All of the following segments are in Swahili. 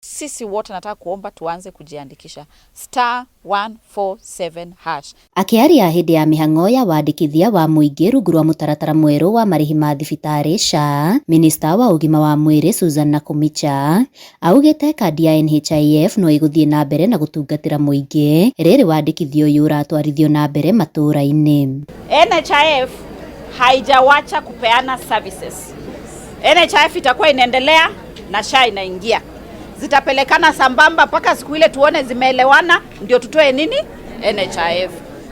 Sisi wote nataka kuomba tuanze kujiandikisha *147#. Akĩaria hĩndĩ ya mĩhang'o ya wandĩkithia wa mũingĩ rungu rwa mũtaratara mwerũ wa marĩhi ma thibitarĩ SHA, minista wa ũgima wa mwĩrĩ Susan Nakhumicha augĩte kandi ya NHIF no ĩgũthiĩ na mbere na gũtungatĩra mũingĩ rĩrĩ wandĩkithia ũyũ ũratwarithio na mbere matũra-inĩ. NHIF haijawacha kupeana services. NHIF itakuwa inaendelea na SHA inaingia, zitapelekana sambamba mpaka siku ile tuone zimeelewana, ndio tutoe nini NHIF.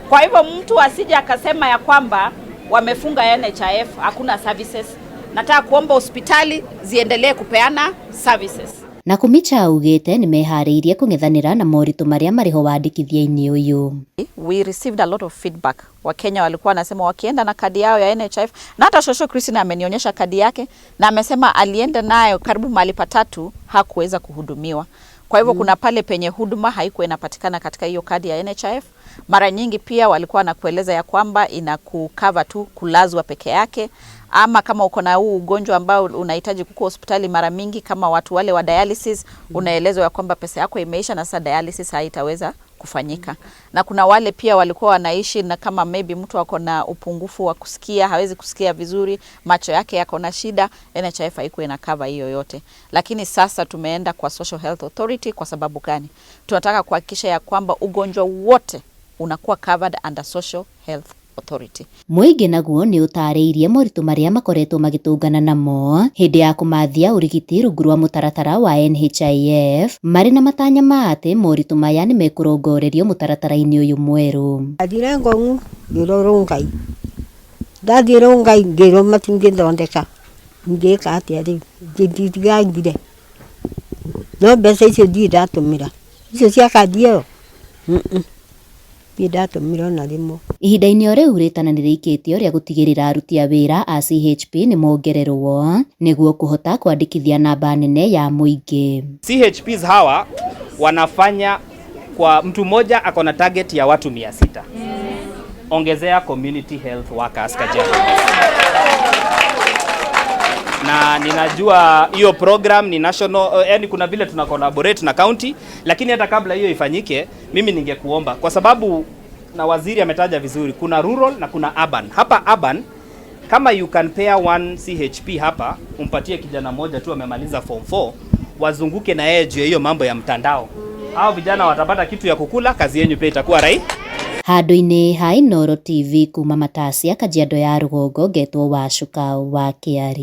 Kwa hivyo mtu asije akasema ya kwamba wamefunga NHIF hakuna services. Nataka kuomba hospitali ziendelee kupeana services. Nakhumicha augĩte nĩmeharĩirie kũng'ethanĩra na moritũ marĩa marĩho wandĩkithia-inĩ ũyũ. We received a lot of feedback. Wakenya walikuwa wanasema wakienda na kadi yao ya NHIF, na hata Shosho Christine amenionyesha kadi yake na amesema alienda nayo karibu mahali patatu hakuweza kuhudumiwa. Kwa hivyo kuna pale penye huduma haikuwa inapatikana katika hiyo kadi ya NHIF. Mara nyingi pia walikuwa wanakueleza ya kwamba inakucover tu kulazwa peke yake, ama kama uko na huu ugonjwa ambao unahitaji kukuwa hospitali mara mingi, kama watu wale wa dialysis, unaelezwa ya kwamba pesa yako imeisha na sasa dialysis haitaweza kufanyika. Na kuna wale pia walikuwa wanaishi na kama maybe mtu ako na upungufu wa kusikia, hawezi kusikia vizuri, macho yake yako na shida, NHIF haikuwa ina cover hiyo yote. Lakini sasa tumeenda kwa Social Health Authority. Kwa sababu gani? Tunataka kuhakikisha ya kwamba ugonjwa wote unakuwa covered under Social Health Authority. Mũingĩ naguo nĩ ũtarĩirie moritũ marĩa makoretwo magĩtũngana namo hĩndĩ ya kũmathia ũrigiti rungu rwa mũtaratara wa NHIF, marĩ na matanya ma atĩ moritũ maya nĩ mekũrongorerio mũtaratara-inĩ ũyũ mwerũ. Ndathire Ngong'u ngĩrwo Rongai, ndathiĩ Rongai ngĩrwo matingĩthondeka, ingĩka atĩa rĩu? Ndigangire no mbeca icio ndirĩ ndatũmĩra, icio cia kandi ĩyo, ndirĩ ndatũmĩra ona rĩmwe. Ihinda-inĩ o rĩu, rĩtana nĩ rĩikĩtio rĩa gũtigĩrĩra aruti a wĩra a CHP nĩ mongererwo nĩguo kũhota kwandĩkithia namba nene ya mũingĩ. CHPs hawa wanafanya kwa mtu mmoja ako na target ya watu 600. Ongezea community health workers Kajiado. Na ninajua hiyo program ni national, yani kuna vile tuna collaborate na county, lakini hata kabla hiyo ifanyike, mimi ningekuomba kwa sababu na waziri ametaja vizuri, kuna rural na kuna urban. Hapa urban kama you can pair one CHP hapa, umpatie kijana mmoja tu amemaliza form 4, wazunguke na yeye juu ya hiyo mambo ya mtandao. Hao vijana watapata kitu ya kukula, kazi yenyu pia itakuwa rahisi. Handũ-inĩ ha Inooro TV kuma Matasia, Kajiado ya Rũgongo, ngetwo Wacuka wa Kĩari.